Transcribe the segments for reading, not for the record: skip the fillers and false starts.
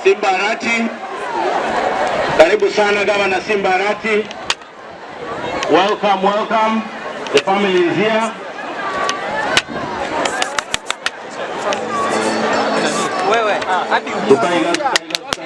Simba Arati. Karibu sana Gavana Simba Arati. Welcome, welcome. The family is here. Tukaiga, tukaiga, tukaiga.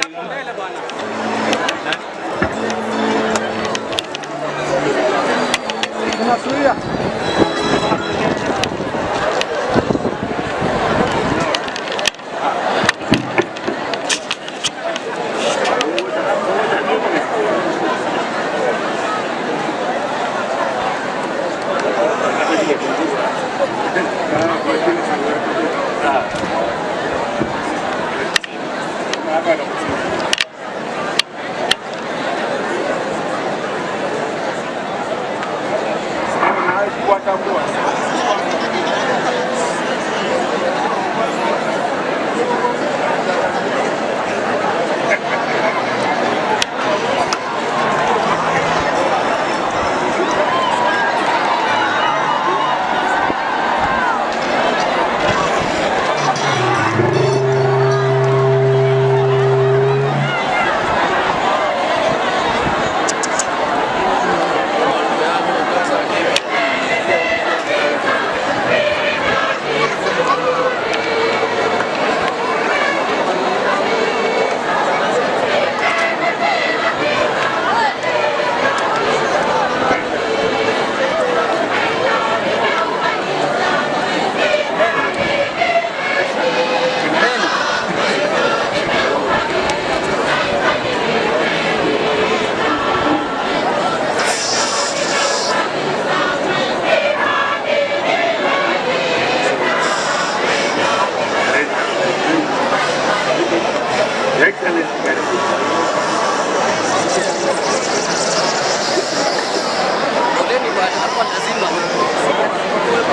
Poleni bwana, hapa lazima.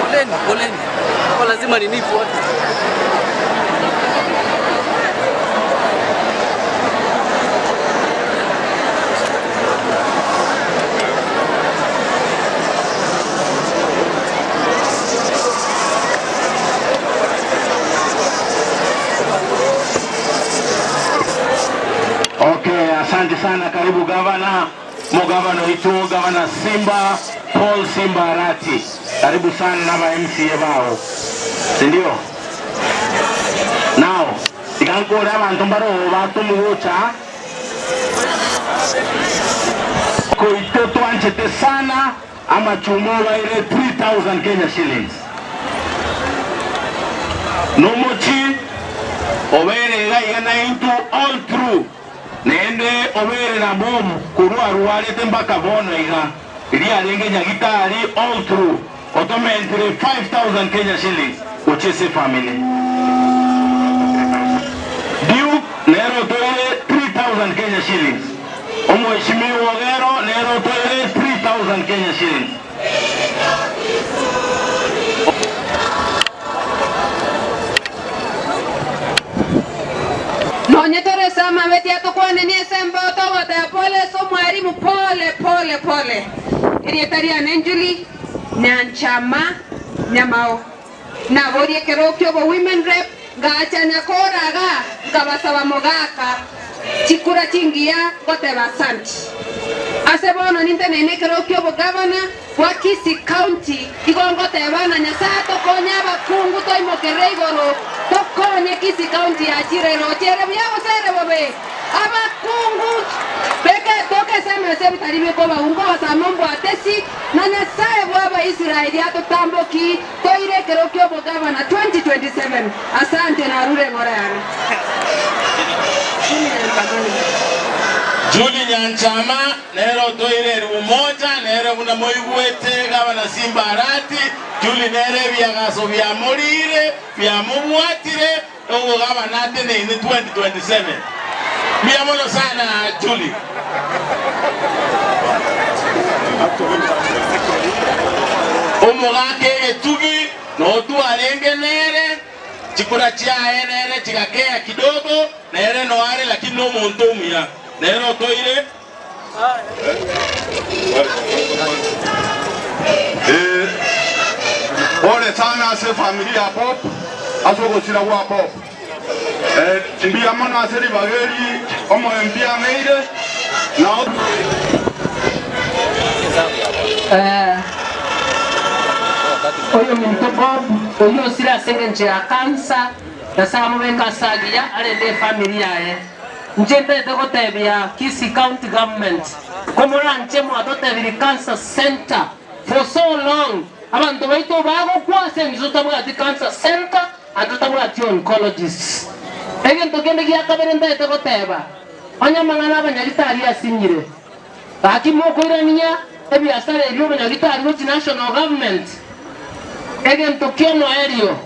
Poleni, poleni. Hapa lazima nini ifuate. Okay, asante sana. Karibu gavana, mugavana oito gavana Simba Paul Simba Arati, karibu sana na ba MCA bao, si ndio? Now iga nkore abanto mbaro batumugocha koito twanchete sana amachuma obaire 3000 Kenya shillings nomochi obeere iga iga naintwe all through naende obeere na bomu korwa arwarete mpaka bono iga riria arenge nyagitari all through otomentire 5000 Kenya shillings gochia ase efamily. Duke nere otoire 3000 Kenya shillings, Omweshimiwa Ogero nere otoire 3000 Kenya shillings. Nonye tore ase amabe tiatokwaneni ase embeo togoteba pole ase omwarimu pole pole pole. Erieta riane Njuli Nyanchama Nyamao. Naboria ekero ki'obo women rep ngacha nyakoraga nkabasaba mogaka chikura chingiya ngoteba asanti. Ase bono ninteneine ekero ki'obogavana bwa Kisii County igo ngoteba na Nyasae atokonye abakungu toimokerere igoro tokonye Kisii County yachire eroche ere buya gose ere bobe. Abakungu beke tokese emesa ebitari bikobaunga nkobasama ombwatesi na Nyasae bw'Abaisraeli atotamboki toire ekero ki'obogavana 2027. Asante narure eng'ora yane. Julie Nyanchama nere otoire eribu moja, nere buna moigwete gavana Simba Arati, Julie nere ebiagaso biamoriire, biamobwatire, Ogogabana ateneine 2027. Mbuya mono sana Julie. Omogaka egetugi notwarenge nere, chikura chiaye nere chigakea kidogo, nere noare lakini nomonto omuya, nere otoire. Ee, pole sana ase efamiri ya Bob ase ogosira gwa Bob. Mbuya mono ase ribaga eri omoyo mbiang'eire, na. Oyominto Bob, oyio osire ase engencho ya kansa, Nyasae amobeke ase agiya arende efamiri yaye. Inche ntagete gotebia Kisii County Government, komoranche mwatotebirie Cancer Centre for so long, abanto baito bagokwa ase engencho totabwati Cancer Centre and totabwati oncologists. Egento kende gia kabere ntagete goteba, onye amang'ana abanyagitari asinyire, Gaki mokoirania ebiasara ebio obonyagitari gochia national government? Egento ki'omoerio,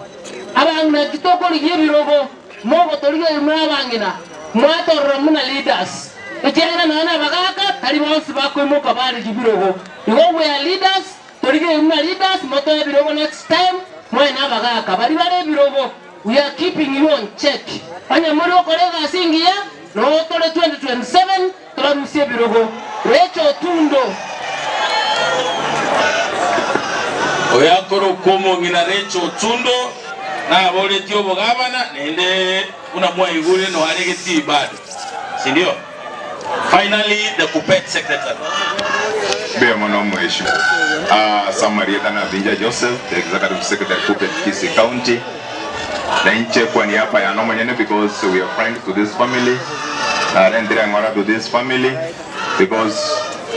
abang'ina titokorigia ebirogo, mogotorigia inwe abang'ina, mwatorora buna leaders, ekiagera nonya nabagaaka tari bonsi bakoimoka barigie birogo. Igo we are leaders, torigerie buna leaders, motoe ebirogo next time, moe nabagaaka baria bare ebirogo. We are keeping you on check. Onye more gokora egasi engiya, noo tore 2027 torarusie ebirogo. Recho Otundo. Oyo akorokwa omong'ina Recho Otundo naboretie obogabana naende buna mwaigure noare getii bado. Sindio? Finally the Kuppet secretary. Mbuya mono Mheshimiwa. Ase amarieta na Binja Joseph, the Executive Secretary Kuppet Kisii County. Na inche kwa niaba yane omonyene because we are friends to this family, narentire eng'ora to this family because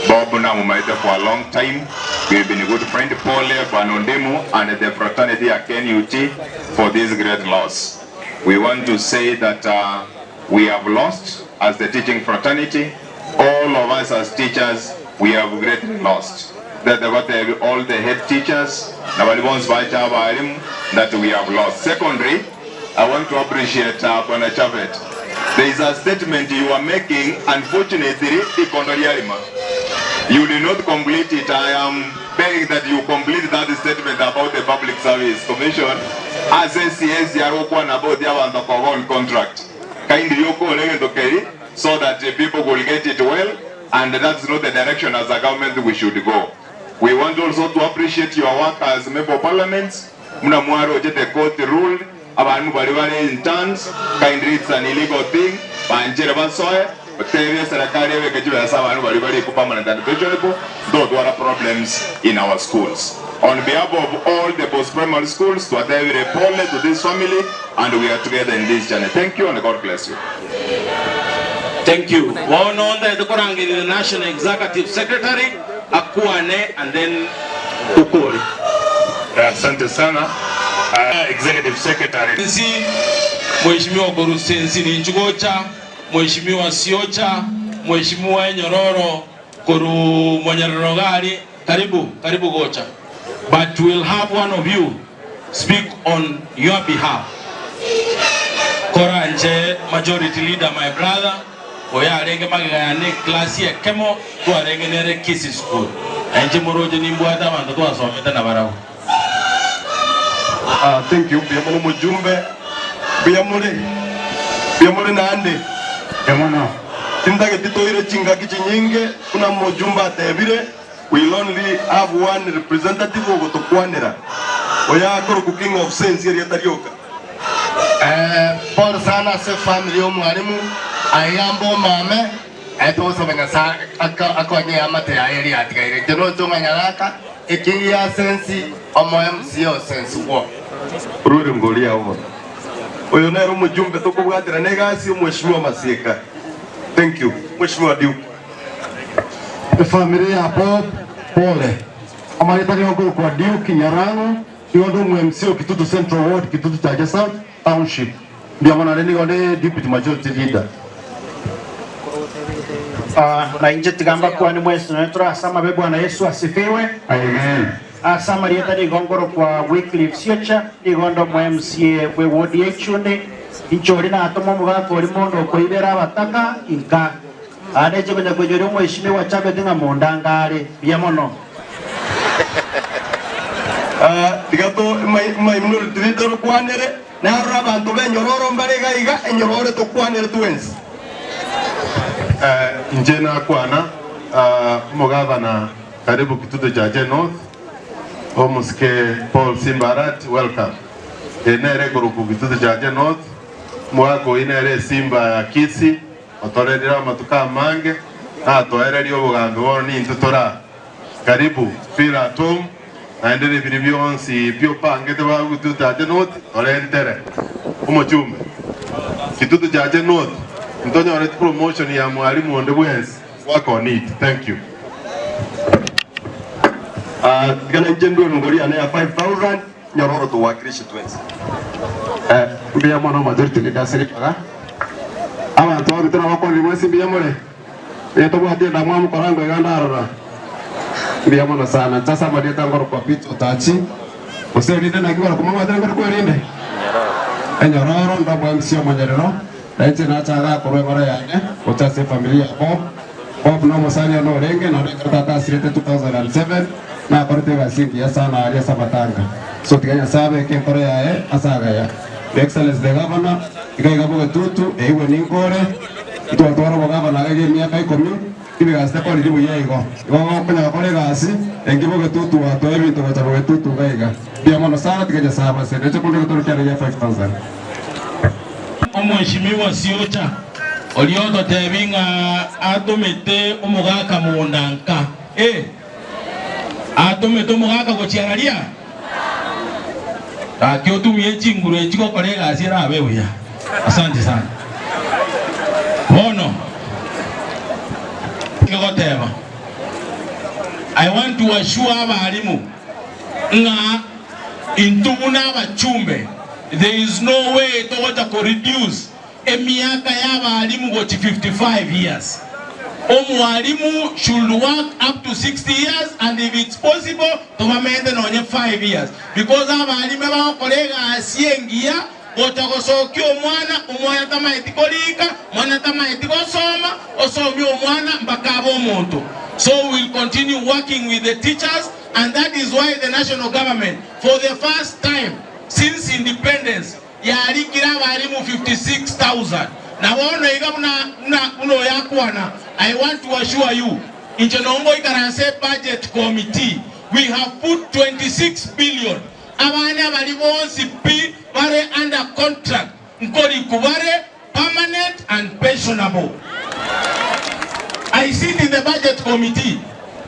Bob namomaete for a long time, we have been a good friend, pole Bwana Ondimu and the fraternity ya KNUT for this great loss. We want to say that uh, We have lost as the teaching fraternity, all of us as teachers we have greatly lost. Tete gotebi all the head teachers na baria bonsi bacha abalimu that we have lost. Secondly, I want to appreciate uh, Bwana Chavet. There is a statement you are making, unfortunately, ikondo riarima. You did not complete it. I am begging that you complete that statement about the Public Service Commission ase CS arokwana about abanto koba on contract. Kindly okore egento keri so that people will get it well and that's not the direction as a government we should go. We want also to appreciate your work as member of parliament muna mwarochete court ruled Abalimu baria bare interns, kindly it's an illegal thing, banchere basoe, otebie eserekari ebeke chibesa abalimu baria barikwe permanent and pensionable, ntotwara problems in our schools. On behalf of all the post primary schools, twatebire pole to this family and we are together in this journey. Thank you and God bless you. Thank you. Bono ntagete korangeria the National Executive Secretary akwane and then tokore. Asante sana Executive Secretary. Nsi, Mheshimiwa okorusia ensi ninchu gocha, Mheshimiwa Siocha, Mheshimiwa Enyororo korwa Monyerero iga aria, karibu, karibu gocha. But we'll have one of you speak on your behalf. Koranche Majority Leader my brother, oyo arenge magega yane eclass ekemo twarenge nere Kisii School. Na inche moroche nimbwate abanto twasomete nabarabwo. Ah, thank you mbuya mono mojumbe mbuya more mbuya more naende Mbuya mono. Tintageti toire chingaki chinyinge buna mojumbe atebire We'll only have one representative ogotokwanera, oyo akorokwa King of Saints erieta rioka. Pole sana ase efamiri ya omwalimu, ayambe omame, aye togosaba Nyasae akonye eamate yaye eria yatigaire. Inche noche ng'a Nyaraka, eking ya sensi, omo MC o sensi gwo. Rwere ngori yao mono. Oyo nere omojumbe tokobwaterana egasi omweshimiwa Masieka. Thank you. Mweshimiwa Duke. Efamiri ya Bob pole. Amarieta nigo nkorokwa Duke Nyarang'o, nigo nde omo MC o Kitutu Central Ward, Kitutu Chache South Township. Mbuya mono naende nigo nde Deputy Majority Leader. Na inche tiga mbakwane mwensi nonya tore ase amabe Bwana Yesu asifiwe. Amen. Ase amarieta nigo nkorokwa Wycliffe Siocha, nigo nde omo MCA bwe ward ya Ichuni. Inche oria natoma omogaka oria mondo okoibera abataka inka. Aa neche konya koinyoria omweshimiwa Chabeti ng'a monda ngare. Mbuya mono. Tiga to minority leader okwanere, narora abanto b'enyororo mbare iga iga, enyororo etokwanere twensi. Inche nakwana omogavana karibu Kitutu Chache North, omosike Paul Simba Arati welcome. Eye nere ekorokwa Kitutu Chache North. Omogaka oyio nere esimba ya Kisii, otorerire amatuko amange, natoererie obogambi bono nintwe tore aa. Karibu, feel at home, naende nebiria bionsi pi opangete bagwe Kitutu Chache North, torentere omochumbe. Kitutu Chache North, ntonyoreti promotion ya mwalimu onde bwensi, work on it. Thank you. Ah, tiga nainche ndue erongori yane ya 5000 nyororo towakilishe twensi. Eh, mbuya mono majority leader ase ribaga. Abanto babito nabakwanire mwensi mbuya more? Onye tobwati endamwamu korangwa iga ndarora. Mbuya mono sana. Inche ase amarieta ngorokwa Peter Otachi. Gose erinde naki korokwa momanyete nkorokwa erinde? Enyororo nde omo MC omonyerero. Na inche nacha igaa korwa eng'ora yane gocha ase efamiri ya Bob. Bob nomosani one orenge naende ekero tata asirete 2007 nakorete egasi engiya sana aria ase amatanga. So tiga Nyasae abeke enkoro yaye ase agaya. Your Excellency the Governor, iga iga bogetutu, eigwe ninkore, ntwatwara obogavana iga iga emiaka ikomi, tibigasi takoriri buya igo. Igo gokonya gokora egasi, enki bogetutu gwatoa ebinto gocha bogetutu iga iga. Mbuya mono sana tiga Nyasae abasenie. Nainche korende egetoro kiane gia 5000. Omweshimiwa Siocha oria ototebi ng'a atomete omogaka monda nka. Eh! Atomete omogaka gochia raria? Gaki otumie chinguru echi gokora egasi erabe buya. Asante sana. Bono goteba I want to assure abalimu ng'a intwe buna abachumbe there is no way togocha ko reduce Emiaka y'abalimu gochi 55 years. Omwalimu should work up to 60 years and if it's possible tobamente nonye 5 years because abalimu ebagokora egasi engiya gocha gosokia omwana, omwana tamaeti korika, mwana tamaeti gosoma, osomie omwana mpaka abe omonto. So we will continue working with the teachers and that is why the national government for the first time since independence Yarikire abalimu 56,000. Na bono iga buna buna buna oyo akwana, I want to assure you, inche nongoikaransa ebudget committee, we have put 26 billion, abana baria bonsi pi bare under contract nkorikwa bare permanent and pensionable. I sit in the budget committee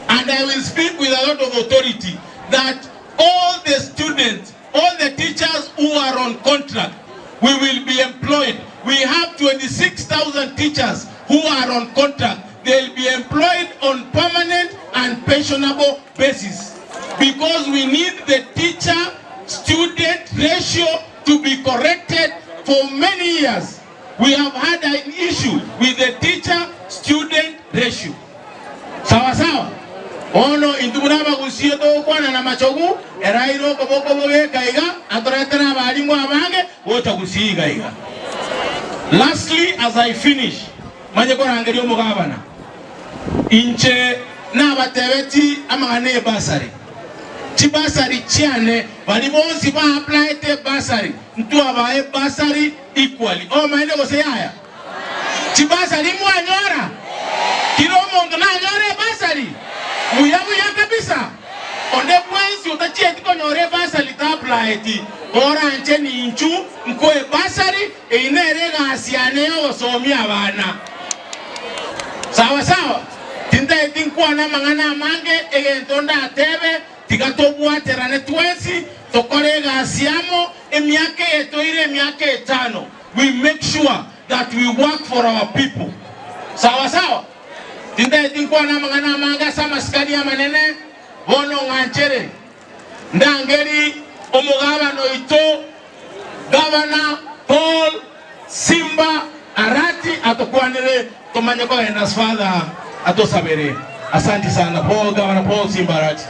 and I will speak with a lot of authority that all the students All the teachers who are on contract we will be employed. We have 26,000 teachers who are on contract. They'll be employed on permanent and pensionable basis because we need the teacher student ratio to be corrected for many years. We have had an issue with the teacher student ratio. Sawa sawa? Bono intwe buna abagusie togokwana na machogu, eraire okoboko bogeka iga, atoretere abalimu abange gocha gusii iga iga. Lastly as I finish, manye korangeria omogabana, inche nabatebeti amang'ana ebasari. Chibasari chiane, baria bonsi ba appliete ebasari, ntwabae ebasari equally. Omaene gose yaya? Chibasari mwanyora? Kera omonto nanyore ebasari? Buya buya kabisa. Onde bwensi otachieti konyora ebasari taapulaeti. Koranche ninchu nkoe ebasari, eyio nere egasi yane y'ogosomia abana. Sawa sawa? Tintaeti nkwane amang'ana amange, egento ndatebe, tiga tobwaterane twensi, tokore egasi amo, emiaka eye toire emiaka etano. We make sure that we work for our people. Sawa sawa? Tintageti nkwane amang'ana amange ase amasikani amanene, bono ng'anchere ndangeri omogabana oito Gavana Paul Simba Arati atokwanere tomanye kogenda as further atosabere. Asanti sana Paul, Gavana Paul Simba Arati.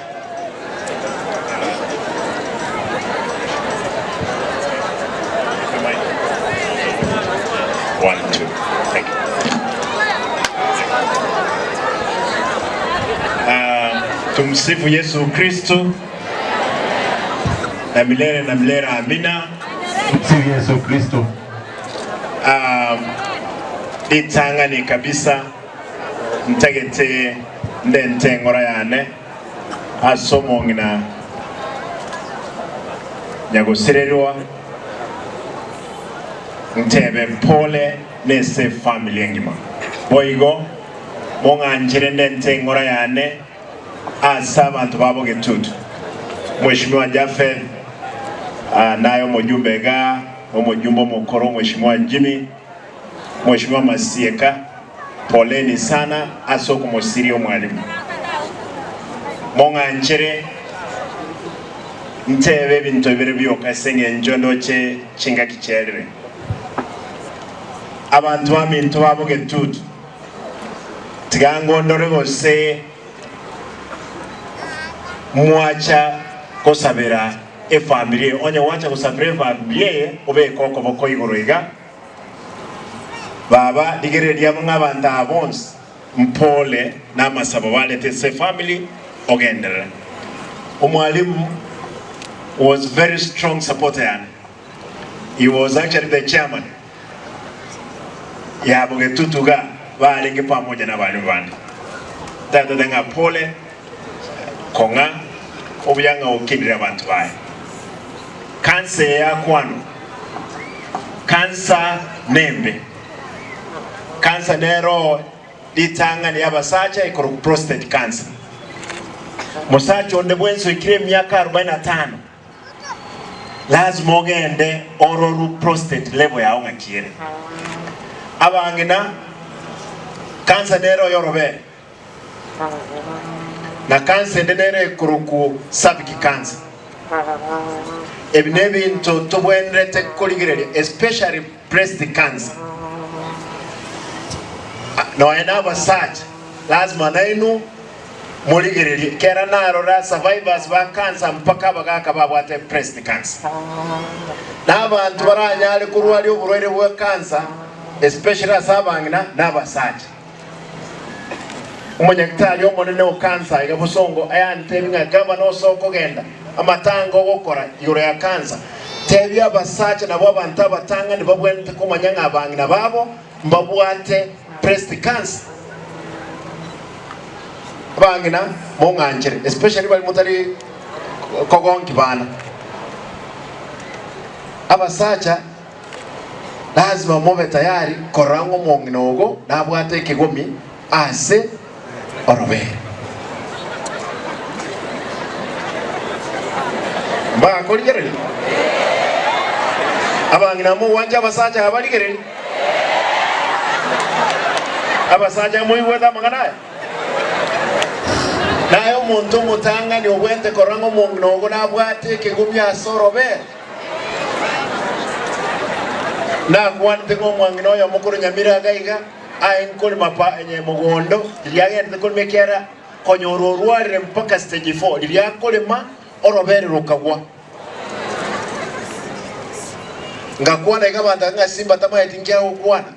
One, two. Thank you. Ah, tumsifu Yesu Kristo na milele na milele amina. Tumsifu Yesu Kristo. Ah, ritang'ani kabisa ntagete ndente eng'ora yane ase omong'ina nyagosirerwa. Ntebe pole nese efamily engima. Boigo mong'anchere ndente eng'ora yane ase abanto babo getutu. Mweshimiwa Japheth, naye omojumbe igaa, na omojumbe omokoro Mweshimiwa Jimmy, Mweshimiwa Masieka, poleni sana ase okomosiria omwalimu. Mong'anchere ntebe ebinto bibere bioka ase eng'encho ndoche chingaki chiaerire. Abanto baminto babo getutu, tiga ngondore gose mwacha gosabera efamiri eye. Onye gwacha gosabera efamiri eye, obeke okoboko igoro iga. Baba, rigereria ng'a abanto aba bonsi mpore namasabo barete ase efamiri, ogenderere. Omwalimu was very strong supporter yane. He was actually the chairman ya Bogetutu iga barenge pamoja na abalimu bande. Tatote ng'a pole kong'a obuya ng'a okinire abanto baye. Cancer eye yakwanwa, cancer nembe. Cancer nero ritang'ani y'abasacha ekorokwa prostate cancer. Mosacha onde bwensi oikire emiaka arobaini na tano Lazima ogende ororwe prostate level yao ng'aki ere. Abang'ina, cancer nere oyorobere, na cancer ende nere ekorokwo cervical cancer. Ebi nebinto tobwenerete korigereria especially breast cancer. Nonya na abasacha lazima nainwe Morigererie, kera narora survivors ba cancer mpaka abagaka babwate breast cancer. Na abanto baranyare korwaria oborwaire bwa cancer especially ase abang'ina na abasacha. Omonyagitari omonene o cancer iga bosongo ayantebi ng'a gavana ose okogenda amatanga ogokora igoro ya cancer, tebia abasacha nabwo abanto abatang'ani babwenerete komanya ng'a abang'ina babo mbabwate breast cancer. Abang'ina mong'anchere especially baria motari kogonki bana. Abasacha lazima mobe tayari korora ng'a omong'ina ogo nabwate ekegomi ase orobere. Mbakorigereria? Abang'ina mogwancha abasacha aba barigereria? Abasacha moigwete amang'ana aya? Naye omonto omotang'ani obwente korora ng'a omong'ina ogo nabwate ekegumi ase orobere. Nakwanete ng'a omwang'ina oyomo korwa Nyamira iga iga, aye nkorema pa enye mogondo, riria agenderete korema ekiagera konyora orwarire mpaka stage four, riria akorema orobere rokagwa. Ngakwana iga abanto ng'a simba tamaeti nki agokwana.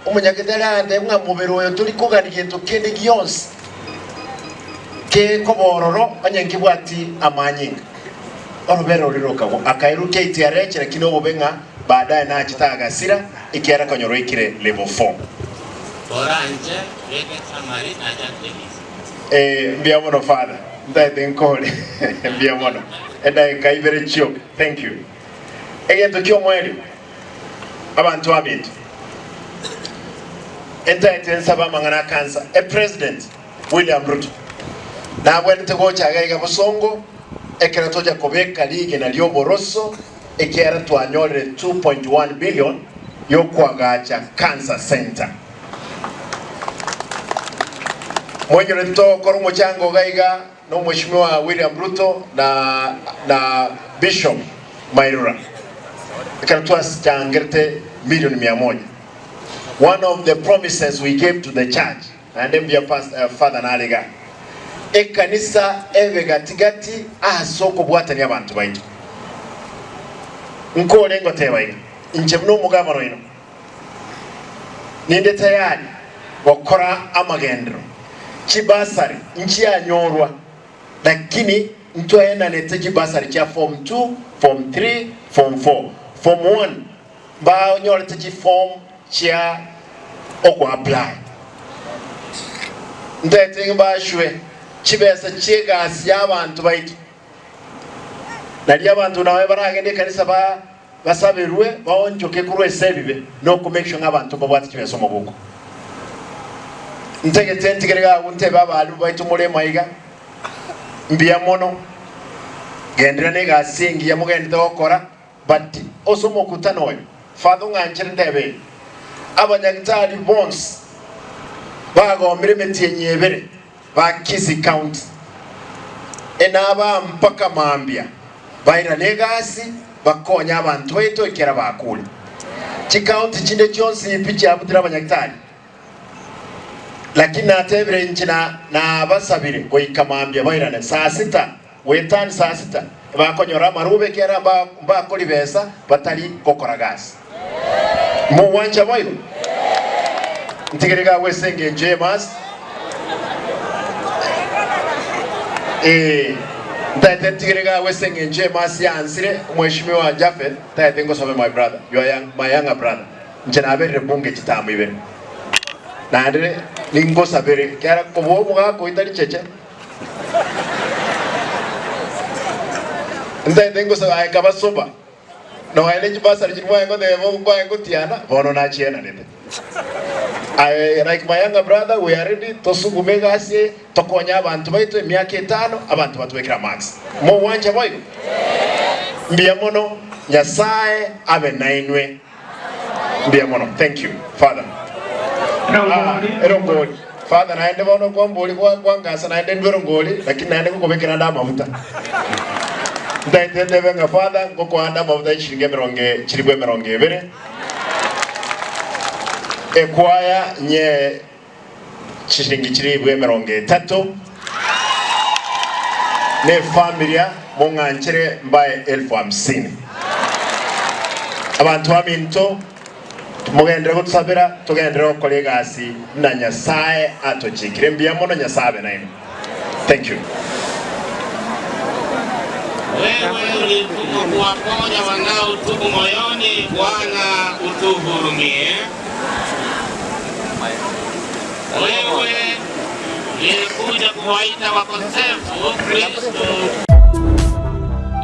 Omonyagitari agantebia ng'a mobere oyo tori kogania gento kende gionsi kekoba ororo onye nkebwati amanyinga. Orobere roria rokagwa. Akairwa KTRH lakini obobe ng'a baadaye nachete agasira ekiagera konyora oikire level four. Koranche beka esamari na Jack-Dennis. Eh, mbuya mono father, ntaete nkore mbuya mono edageka ibere chioka thank you. Egento ki'omoerio abanto baminto entaete nsabe amang'ana a kansa e president William Ruto nabwenerete gocha iga iga bosongo ekero tocha kobeka rigena ri'oboroso ekiagera twanyorire 2.1 billion yokoagacha cancer center. Mwenyoreti togokora omochango iga iga na Omweshimiwa William Ruto na na Bishop Mairura ekero twachangerete million mia moja. One of the promises we gave to the church naende mbuya pas, Father nare igaa, ekanisa ebe gati gati ase okobwatania abanto baito. Nkore ngoteba iga, inche buna omogabana oino, Ninde tayari gokora amagenderero. Chibasari nchianyorwa, lakini ntwaenanete chibasari chia form two, form three, form four. Form one mbanyorete chiform chia ogoapply. Ntete mbashwe chibesa chiegasi ya abanto baito. Nario abanto nabe baragende ekanisa ba. basaberwe baonchoke korwa ase ebibe na oko make sure ng'a abanto mbabwate chibesa omobuko. Ntagete ntigere iga agwo ntebe abalimu baito more maiga, mbuya mono, genderera na egasi engiya mogenderete gokora, but ase omokutano oyo, Father ong'anchere ntebe eye, abanyagitari bonsi bagomire emetienyi ebere ba Kisii County, enabaa mpaka mambia bairane egasi bakonye abanto baito ekera bakure. Chicounty chinde chionsi pi chiabutire abanyagitari, lakini natebire inche na nabasabire goika mambia bairane saa sita goetani saa sita bakonyora amarube ekiagera mbakori besa batari gokora gasi. Mogwancha boigo? Ntigere iga agwo ase engencho y'emasi. Eh, ntaete ntigere iga agwo ase engencho y'emasi yansire, Omweshimiwa Japhet, ntaete ngosobe my brother, your young, my younger brother. Inche naberire bunge chitamu ibere. Naende ningosabere, ekiagera kobua omogaka oyo tari cheche. Ntaete ngosaba aye nkabasoba. Nonya ne chibasari chiria mwaye goteba kwaye gotiana, bono nachienanete. I, like my younger brother, we are ready tosugume egasi eye, tokonye abanto baito emiaka etano, abanto batwekere amarks. Mogwancha boigo? Mbuya mono, Nyasae abe nainwe. Mbuya mono. Thank you, Father. Ah, erongori. Father, naende bono kwambori kwa kwangasa naende ndwe erongori, lakini naende ngokobekera ande amafuta. Ntaete ntebe ng'a Father, ngokoa ande amafuta y'chishilingi emerongo e- chilifu emerongo ebere. Ekwaya nye chishilingi chilifu emerongo etato. Ne efamilia mong'anchere mbae elfu hamsini. Abanto baminto, mogenderere gotusabera, togenderere gokora egasi buna Nyasae atochikire. Mbuya mono, Nyasae abe nainwe. Thank you. Wewe ulitumwa kuwaponya wanaotubu moyoni, Bwana utuhurumie. Wewe uliyekuja kuwaita wakosefu, Kristo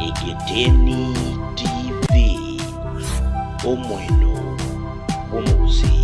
Egeteni TV, omoino bw'omogusii.